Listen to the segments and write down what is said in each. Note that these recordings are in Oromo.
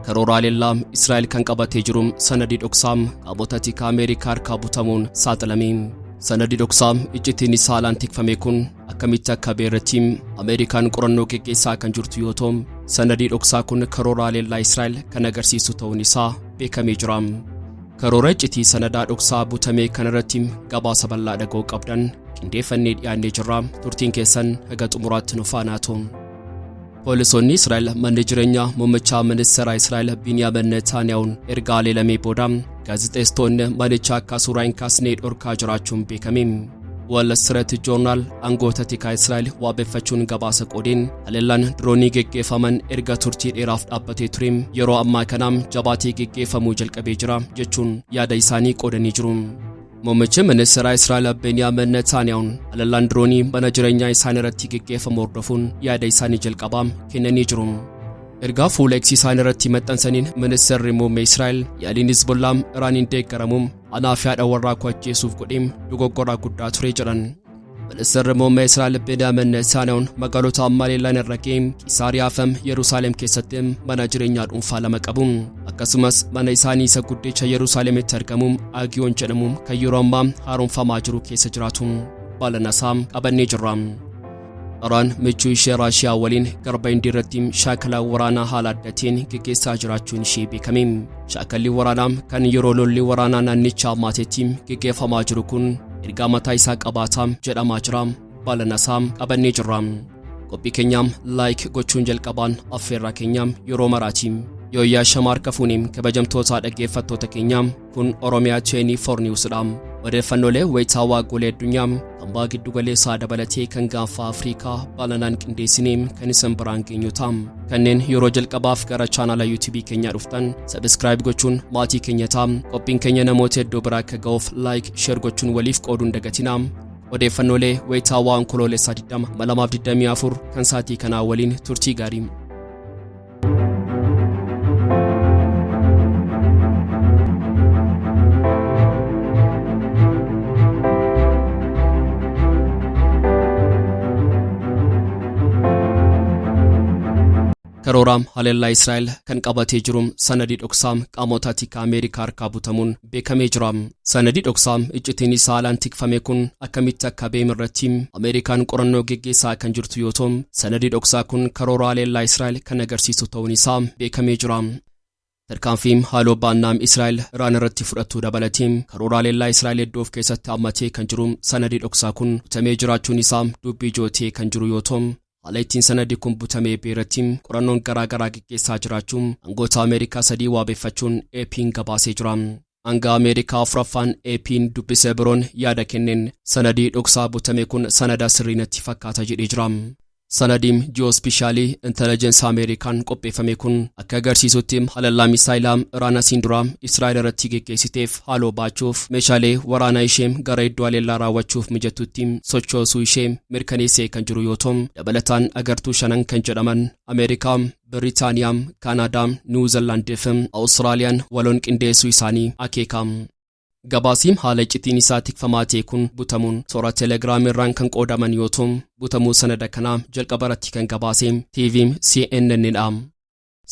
Karoora haleellaa Israa'el kan qabatee jiru sanadii dhoksaa qaamota tikaa Ameerikaa harkaa butamuun saaxilame. Sanadii dhoksaa iccitiin isaa haalaan tikfame kun akkamitti akka ba'e irratti Ameerikaan qorannoo geggeessaa kan jirtu yoo ta'u, sanadii dhoksaa kun karoora haleellaa Israa'el kan agarsiisu ta'uun isaa beekamee jira. Karoora iccitii sanadaa dhoksaa butamee kanarratti gabaasa bal'aa dhaga'uu qabdan qindeeffannee dhiyaannee jirra. Turtiin keessan haga xumuraatti nu faana haa ta'u. Poolisoonni Israa'el manni jireenyaa muummicha ministeera Israa'el Biiniyaamin Netaaniyahuun erga haleelamee booda gaazexeessitoonni manicha akka suuraa hin kaasne dhorkaa jiraachuun beekame. Wall Street Journal aangoota tikaa Israa'el waabeffachuun gabaasa qoodeen haleellaan diroonii geggeeffaman erga turtii dheeraaf dhaabbatee ture yeroo ammaa kana jabaatee geggeeffamuu jalqabee jira jechuun yaada isaanii qoodanii jiru. Muummichi ministeera Israa'el Beniyaamin Netaaniyahuun haleellaan diroonii mana jireenyaa isaanii irratti geggeeffamu hordofuun yaada isaanii jalqabaa kennanii jiru. Ergaa fuula X isaanii irratti maxxansaniin ministeerri muummee Israa'el yaaliin Hizbollaa Iraaniin deeggaramuun anaa fi haadha warraa koo ajjeesuuf godhee dogoggoraa guddaa ture jedhan. Ministeerri muummee Israa'el Beniyaamin Netaaniyahuun magaalota amma haleellaan irra ga'e Qisaariyaa fi Yerusaalem keessatti mana jireenyaa dhuunfaa lama qabu. Akkasumas mana isaanii isa guddicha Yerusaalemitti argamu Agiyoon jedhamu kan yeroo ammaa haaromfamaa jiru keessa jiraatu. Bal'ina isaa qabannee jirra. Iraan michuu ishee Raashiyaa waliin garba Hindii irratti shaakala waraanaa haala adda ta'een geggeessaa jiraachuun ishee beekame. Shaakalli waraanaa kan yeroo lolli waraanaa naannichaa hammaatetti geggeeffamaa jiru kun ergaa mataa isaa qabaataa jedhamaa jira. Bal'ina isaa qabannee jirra. Qophii keenyaam like gochuun jalqabaan affeerraa keenyaam yeroo maraati. Yooyyaa shama harka fuuniin kabajamtoota dhaggeeffattoota keenyaam, kun Oromiyaa 24 News dha. Odeeffannoolee wayitaawaa golee addunyaa kan baha giddu galeessaa dabalatee kan gaanfa Afrikaa bal'inaan qindeessinee kan isin biraan geenyu ta'a. Kanneen yeroo jalqabaaf gara chaanala YouTube keenyaa dhuftan subscribe gochuun maatii keenya ta'a. Qophiin keenya namoota hedduu biraa akka ga'uuf like, share gochuun waliif qooduun dagatinaa. Odeeffannoolee wayitaawaa Onkoloolessaa 20 2024 kan sa'aatii kanaa waliin turtii gaarii. Karoora haleellaa Israa'el kan qabatee jiru sanadii dhoksaa qaamota tikaa Ameerikaa harkaa butamuun beekamee jira. Sanadii dhoksaa iccitiin isaa haalaan tikfame kun akkamitti akka beeme irratti Ameerikaan qorannoo geggeessaa kan jirtu yoo ta'u, sanadii dhoksaa kun karoora haleellaa Israa'el kan agarsiisu ta'uun isaa beekamee jira. Tarkaanfii haaloo baannaam Israa'el Iraan irratti fudhattuu dabalatee karoora haleellaa Israa'el hedduu of keessatti hammatee kan jiru sanadii dhoksaa kun butamee jiraachuun isaa dubbii ijoo ta'ee kan jiru yoo ta'u, haala ittiin sanadii kun butamee irratti qorannoon garaa garaa geggeessaa jiraachuun aangoota Ameerikaa sadii waabeffachuun AP'n gabaasee jira. Hanga Ameerikaa afuraffaan AP'n dubbisee biroon yaada kenneen sanadii dhoksaa butame kun sanada sirrii natti fakkaata jedhee jira. Sanadiin Geospatial Intelligence Ameerikaan qopheeffame kun akka agarsiisutti haleellaa misaayilaa Iraan asiin dura Israa'el irratti geggeessiteef haaloo baachuuf meeshaalee waraanaa ishee gara iddoo haleellaa raawwachuuf mijatutti sochoosuu ishee mirkaneessee kan jiru yoo ta'u, dabalataan agartuu shanan kan jedhaman Ameerikaa, Biriitaaniyaa, Kaanaadaa, Niwuzilaandii fi Awustiraaliyaan waloon qindeessuu isaanii akeeka. Gabaasiin haala iccitiin isaa tikfamaa ta'e kun butamuun toora Telegiraamii irraan kan qoodaman yoo ta'u, butamuu sanada kanaa jalqaba irratti kan gabaase TV CNN dha.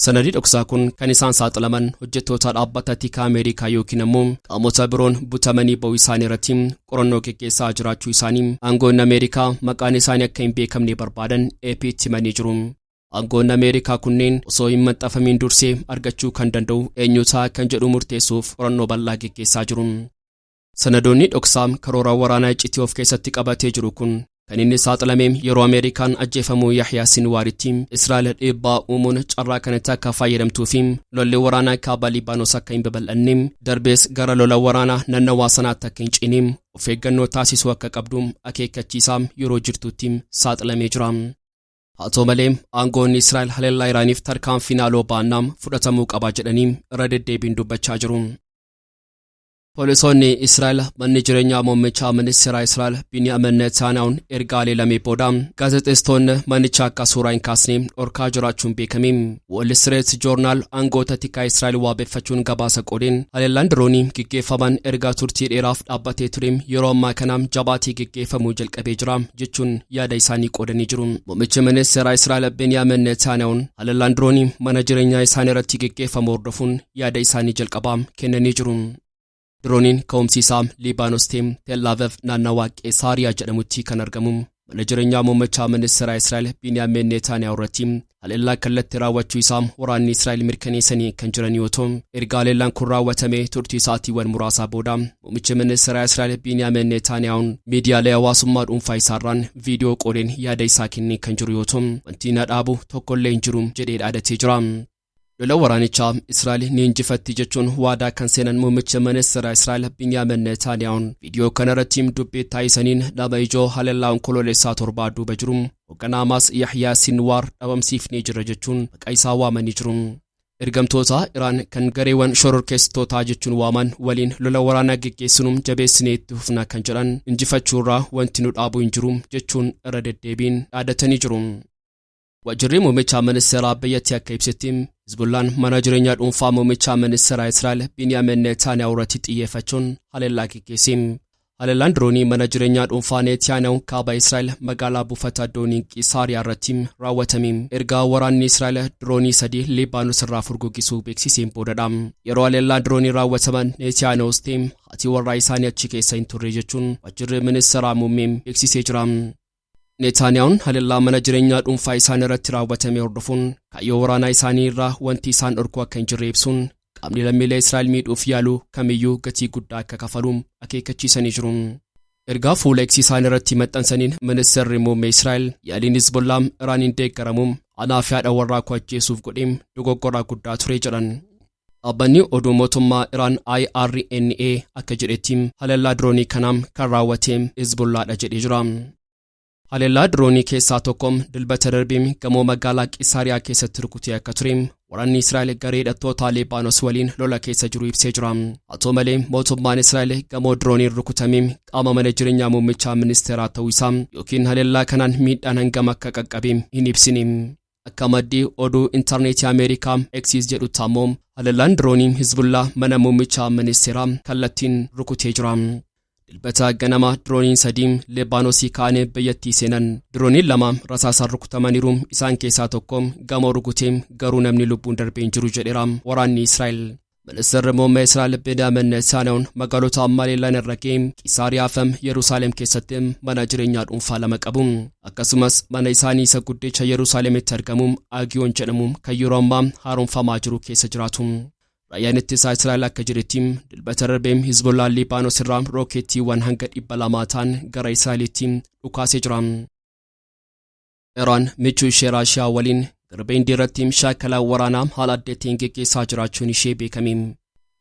Sanadii dhoksaa kun kan isaan saaxilaman hojjettoota dhaabbata tikaa Ameerikaa yookiin ammoo qaamota biroon butamanii ba'uu isaanii irratti qorannoo geggeessaa jiraachuu isaanii aangoonni Ameerikaa maqaan isaanii akka hin beekamne barbaadan AP'tti himanii jiru. Aangoonni Ameerikaa kunneen osoo hin maxxanfamiin dursee argachuu kan danda'u eenyu ta'a kan jedhu murteessuuf qorannoo bal'aa geggeessaa jiru. Sanadoonni dhoksaa karoora waraanaa iccitii of keessatti qabatee jiru kun kan inni saaxilame yeroo Ameerikaan ajjeefamuu Yahyaa Sinwaaritti Israa'el dhiibbaa uumuun carraa kanatti akka fayyadamtuu fi lolli waraanaa kaaba Liibaanos akka hin babal'anne, darbees gara lola waraanaa naannawaa sanaatti akka hin ceene of eeggannoo taasisuu akka qabdu akeekkachiisaa yeroo jirtutti saaxilamee jira. Haa ta'u malee, aangoonni Israa'el haleellaa Iraaniif tarkaanfiin haaloo baannaa fudhatamuu qaba jedhanii irra deddeebiin dubbachaa jiru. Poolisoonni Israa'el manni jireenyaa muummicha ministeera Israa'el Biniyamin Netanyahuun erga haleelamee booda gaazexeessitoonni manicha akka suuraa hin kaasne dhorkaa jiraachuun beekame. Wall Street Journal aangoota tikaa Israa'el waabeffachuun gabaasa qoodeen, haleellaan diroonii geggeeffaman erga turtii dheeraaf dhaabbatee ture yeroo ammaa kana jabaatii geggeeffamuu jalqabee jira jechuun yaada isaanii qoodanii jiru. Muummichi ministeera Israa'el Biniyamin Netanyahuun haleellaan diroonii mana jireenyaa isaanii irratti geggeeffamu hordofuun yaada isaanii jalqabaa kennanii jiru. Dirooniin ka'umsi isaa Liibaanos ta'e Tel Aviv naannawaa Qeesaariyaa jedhamutti kan argamu mana jireenyaa muummicha ministeera Israa'el Biniyamin Netanyahu irratti haleellaa kallattii raawwachuu isaa waraanni Israa'el mirkaneessanii kan jiran yoo ta'u, erga haleellaan kun raawwatame turtii sa'aatiiwwan muraasaa booda muummichi ministeera Israa'el Biniyamin Netanyahuun miidiyaalee hawaasummaa dhuunfaa isaarraan viidiyoo qoodeen yaada isaa kennee kan jiru yoo ta'u, "Wanti na dhaabu tokkollee hin jiru" jedhee dhaadatee jira. Lola waraanichaa Israa'el ni injifatti jechuun waadaa kan seenan muummicha ministeera Israa'el Biniyaamin Netanyahuun viidiyoo kanarratti dubbii taasisaniin, nama ijoo haleellaa Onkoloolessaa 7 duuba jiru, hoogganaa Hamaas Yahyaa Sinwaar dhabamsiifnee jira jechuun maqaa isaa waamanii jiru. Ergamtoota Iraan kan gareewwan shororkeessitootaa jechuun waaman waliin lola waraanaa geggeessuun jabeessinee itti fufna kan jedhan, injifachuurraa wanti nu dhaabu hin jiru jechuun irra deddeebiin dhaadatanii jiru. Waajjirri muummicha ministeeraa biyyattii akka ibsetti, Hizbullaan mana jireenyaa dhuunfaa muummicha ministeeraa Israa'el Biniyaamin Netanyahu irratti xiyyeeffachuun haleellaa geggeesse. Haleellaan diroonii mana jireenyaa dhuunfaa Netanyahu kaaba Israa'el magaalaa buufata doonii Qisaariyaa irratti raawwatame erga waraanni Israa'el diroonii sadii Libaanoos irraa furguggisuu beeksiseen boodadha. Yeroo haleellaan diroonii raawwataman Netanyahuus ta'e haati warraa isaanii achi keessa hin turre jechuun waajjirri ministeeraa muummee beeksisee jira. Netanyahuun haleellaa mana jireenyaa dhuunfaa isaanii irratti raawwatame hordofuun kaayyoo waraanaa isaanii irraa wanti isaan dhorku akka hin jirre ibsuun, qaamni lammiilee Israa'el miidhuuf yaalu kamiyyuu gatii guddaa akka kafalu akeekkachiisanii jiru. Ergaa fuula X isaan irratti maxxansaniin ministeerri muummee Israa'el, yaaliin Hizbollaa Iraaniin deeggaramuun anaa fi haadha warraa koo ajjeesuuf godhee dogoggoraa guddaa ture jedhan. Dhaabbanni oduu mootummaa Iraan IRNA akka jedhetti, haleellaa diroonii kanaa kan raawwate Hizbollaadha jedhee jira. Haleellaa diroonii keessaa tokko Dilbata darbee gamoo magaalaa Qisaariyaa keessatti rukutee akka ture waraanni Israa'el garee hidhattoota Liibaanos waliin lola keessa jiru ibsee jira. Haa ta'u malee, mootummaan Israa'el gamoo dirooniin rukutamee qaama mana jireenyaa muummicha ministeeraa ta'uu isaa yookiin haleellaa kanaan miidhaan hangam akka qaqqabe hin ibsine. Akka maddii oduu intarneetii Ameerikaa Axios jedhutti ammoo, haleellaan diroonii Hizbullaa mana muummicha ministeeraa kallattiin rukutee jira. Dilbata ganama dirooniin sadii Leebaanosii ka'anii biyyattii seenan. Dirooniin lama rasaasaan rukutamaniiru. Isaan keessaa tokko gamoo rukutee, garuu namni lubbuun darbee hin jiru jedheera waraanni Israa'el. Ministeerri muummee Israa'el Beniyaamin Netanyahuun magaalota amma haleellaan irra ga'e Qisaariyaa fi Yerusaalem keessatti mana jireenyaa dhuunfaa lama qabu. Akkasumas mana isaanii isa guddicha Yerusaalemitti argamu Agiyoon jedhamu kan yeroo ammaa haaromfamaa jiru keessa jiraatu. Raayyaan ittisaa Israa'el akka jedhetti, Dilbata darbee Hizbollaan Liibaanos irraa rookeettiiwwan hanga 200 ta'an gara Israa'elitti dhukaasee jira. Iraan michuu ishee Raashiyaa waliin Garba Hindii irratti shaakala waraanaa haala adda ta'een geggeessaa jiraachuun ishee beekame.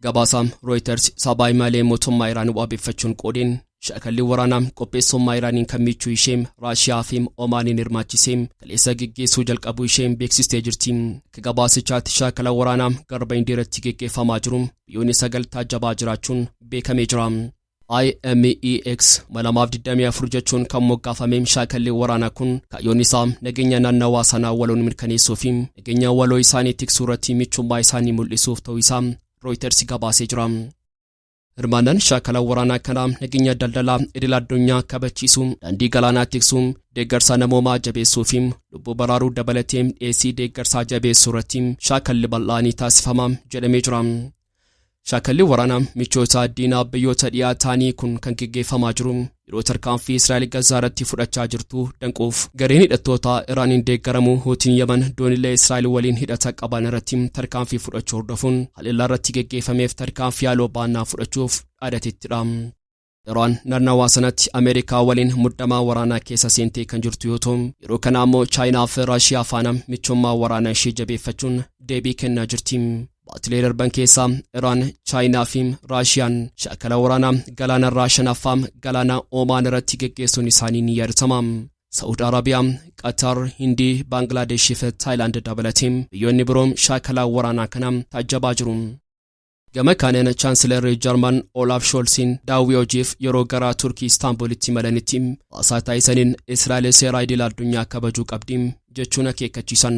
Gabaasa Reuters sabaa himaalee mootummaa Iraan waabeffachuun qoodeen, shaakalli waraanaa qopheessummaa Iraaniin kan michuu ishee Raashiyaa fi Omaaniin hirmaachisee kaleessa geggeessuu jalqabuu ishee beeksistee jirti. Akka gabaasichaatti, shaakala waraanaa Garba Hindii irratti geggeeffamaa jiru biyyoonni sagal taajjabaa jiraachuun beekamee jira. IMEX 2024 jechuun kan moggaafame shaakalli waraanaa kun kaayyoon isaa nageenya naannawaa sanaa waloon mirkaneessuu fi nageenya waloo isaanii tiksuu irratti michummaa isaanii mul'isuuf ta'uu isaa Reuters gabaasee jira. Hirmaannaan shaakala waraanaa kanaa nageenya daldalaa idil addunyaa kabachiisuu, daandii galaanaa tiksuu, deeggarsa namoomaa jabeessuu fi lubbuu baraaruu dabalatee dhiyeessii deeggarsaa jabeessuu irratti shaakalli bal'aa ni taasifama jedhamee jira. Shaakalli waraanaa michoota diinaa biyyoota dhiyaa ta'anii kun kan geggeeffamaa jiru yeroo tarkaanfii Israa'el Gazaa irratti fudhachaa jirtu danquuf gareen hidhattoota Iraaniin deeggaramu Huutiin Yaman doonilee Israa'el waliin hidhata qaban irratti tarkaanfii fudhachuu hordofuun haleellaa irratti geggeeffameef tarkaanfii haaloo baannaa fudhachuuf dhaadatettidha. Iraan naannawaa sanatti Ameerikaa waliin muddamaa waraanaa keessa seentee kan jirtu yoo ta'u, yeroo kana ammoo Chaayinaa fi Raashiyaa faana michummaa waraanaa ishee jabeeffachuun deebii kennaa jirti. Baatilee darban keessaa Iraan, Chaayinaa fi Raashiyaan shaakala waraanaa galaanarraa shanaffaa galaana Oomaan irratti geggeessuun isaanii ni yaadatama. Saa'ud Arabiyaa, Qatar, Hindii, Baangilaadeeshii fi Taayilaand dabalatee biyyoonni biroo shaakala waraanaa kana taajjabaa jiru. Gama kaaniin Chaansilarri Jarman Olaaf Shoolsiin daawwii hojiif yeroo gara Turkii Istaanbulitti imalanitti haasaa taasisaniin Israa'el seera idil addunyaa kabajuu qabdi jechuun akeekkachiisan.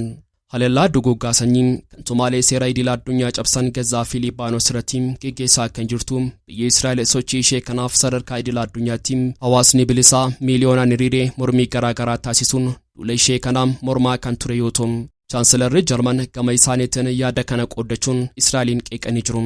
Haleellaa duguuggaa sanyii kan tumaalee seera idil addunyaa cabsan Gazaa fi Liibaanos irratti geggeessaa kan jirtu biyyi Israa'el sochii ishee kanaaf sadarkaa idil addunyaatti hawaasni bilisaa miiliyoonaan hiriiree mormii garaagaraa taasisuun duula ishee kanaa mormaa kan ture yoo ta'u, Chaansilarri Jarman gama isaaniitiin yaada kana qooddachuun Israa'eliin qeeqanii jiru.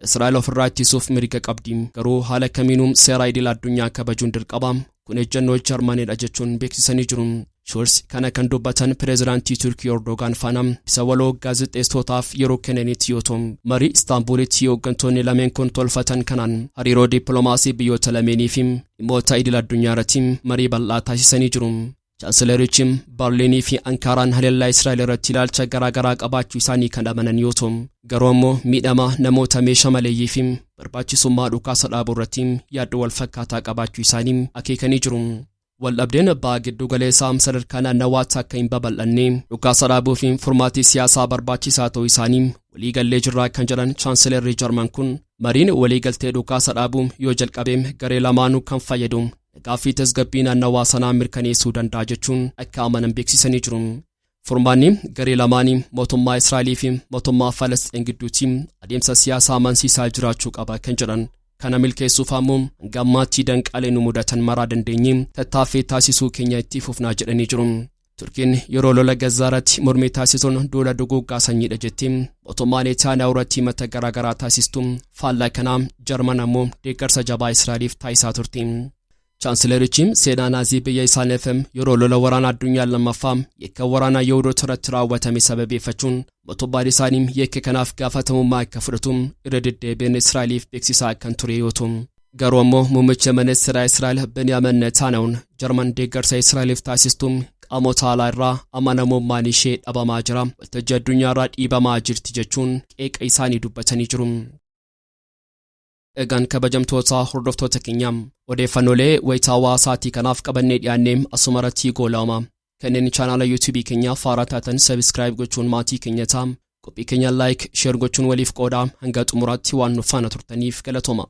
Israa'el ofirraa ittisuuf mirga qabdi, garuu haala kamiinuu seera idil addunyaa kabajuun dirqama, kun ejjennoo Jarmanidha jechuun beeksisanii jiru. Shoolz kana kan dubbatan pireezidaantii Turkii Erdogaan faana ibsa waloo gaazexeessitootaaf yeroo kennanitti yoo ta'u, marii Istaanbulitti hooggantoonni lameen kun tolfatan kanaan hariiroo dippiloomaasii biyyoota lameenii fi dhimmoota idil addunyaa irratti marii bal'aa taasisanii jiru. Chaansilarichi Barliinii fi Ankaaraan haleellaa Israa'el irratti ilaalcha garaagaraa qabaachuu isaanii kan amanan yoo ta'u, garuu ammoo miidhama namoota meeshaa maleeyyii fi barbaachisummaa dhukaasa dhaabuu irratti yaaddoo wal fakkaataa qabaachuu isaanii akeekanii jiru. Waldhabdeen baha giddu galeessaa sadarkaa naannawaatti akka hin babal'anne dhukaasa dhaabuu fi furmaatii siyaasaa barbaachisaa ta'uu isaanii waliigallee jirraa kan jedhan Chaansilarri Jarman kun, mariin waliigaltee dhukaasa dhaabuu yoo jalqabe garee lamaanuu kan fayyadu nagaa fi tasgabbii naannawaa sanaa mirkaneessuu danda'a jechuun akka amanan beeksisanii jiru. Furmaanni garee lamaanii mootummaa Israa'elii fi mootummaa Falasxiin gidduutti adeemsa siyaasaa amansiisaa jiraachuu qaba kan jedhan, kana milkeessuuf ammoo hanga ammaatti danqaalee nu mudatan maraa dandeenye tattaaffii taasisuu keenya itti fufnaa jedhanii jiru. Turkiin yeroo lola Gazaa irratti mormii taasisuun duula duguuggaa sanyiidha jetti mootummaa Netanyahu irratti himata garaagaraa taasistu, faallaa kanaa Jarman ammoo deeggarsa jabaa Israa'eliif taasisaa turte. Chaansilerichi seenaa Naazii biyya isaaniif yeroo lola waraana addunyaa lammaffaa yakka waraanaa Yihudoota irratti raawwatame sababeeffachuun mootummaan isaanii yakka kanaaf gaafatamummaa akka fudhatu irra deddeebiin Israa'eliif beeksisaa kan ture yoo ta'u, garuu ammoo muummicha ministeera Israa'el Beniyaamin Netanyahuun Jarman deeggarsa Israa'eliif taasistu qaamota alaa irraa amanamummaan ishee dhabamaa jira, waltajjii addunyaa irraa dhiibamaa jirti jechuun qeeqa isaanii dubbatanii jiru. Egaan kabajamtoota hordoftoota keenya, odeeffannoolee wayitaawaa sa'aatii kanaaf qabannee dhiyaannee asuma irratti goolabama. Kanneen chaanaala YouTubeii keenyaa faaraa taatan subscribe gochuun maatii keenya ta'a. Qophii keenya like, share gochuun waliif qoodaa. Hanga xumuraatti waan nu faana turtaniif galatooma.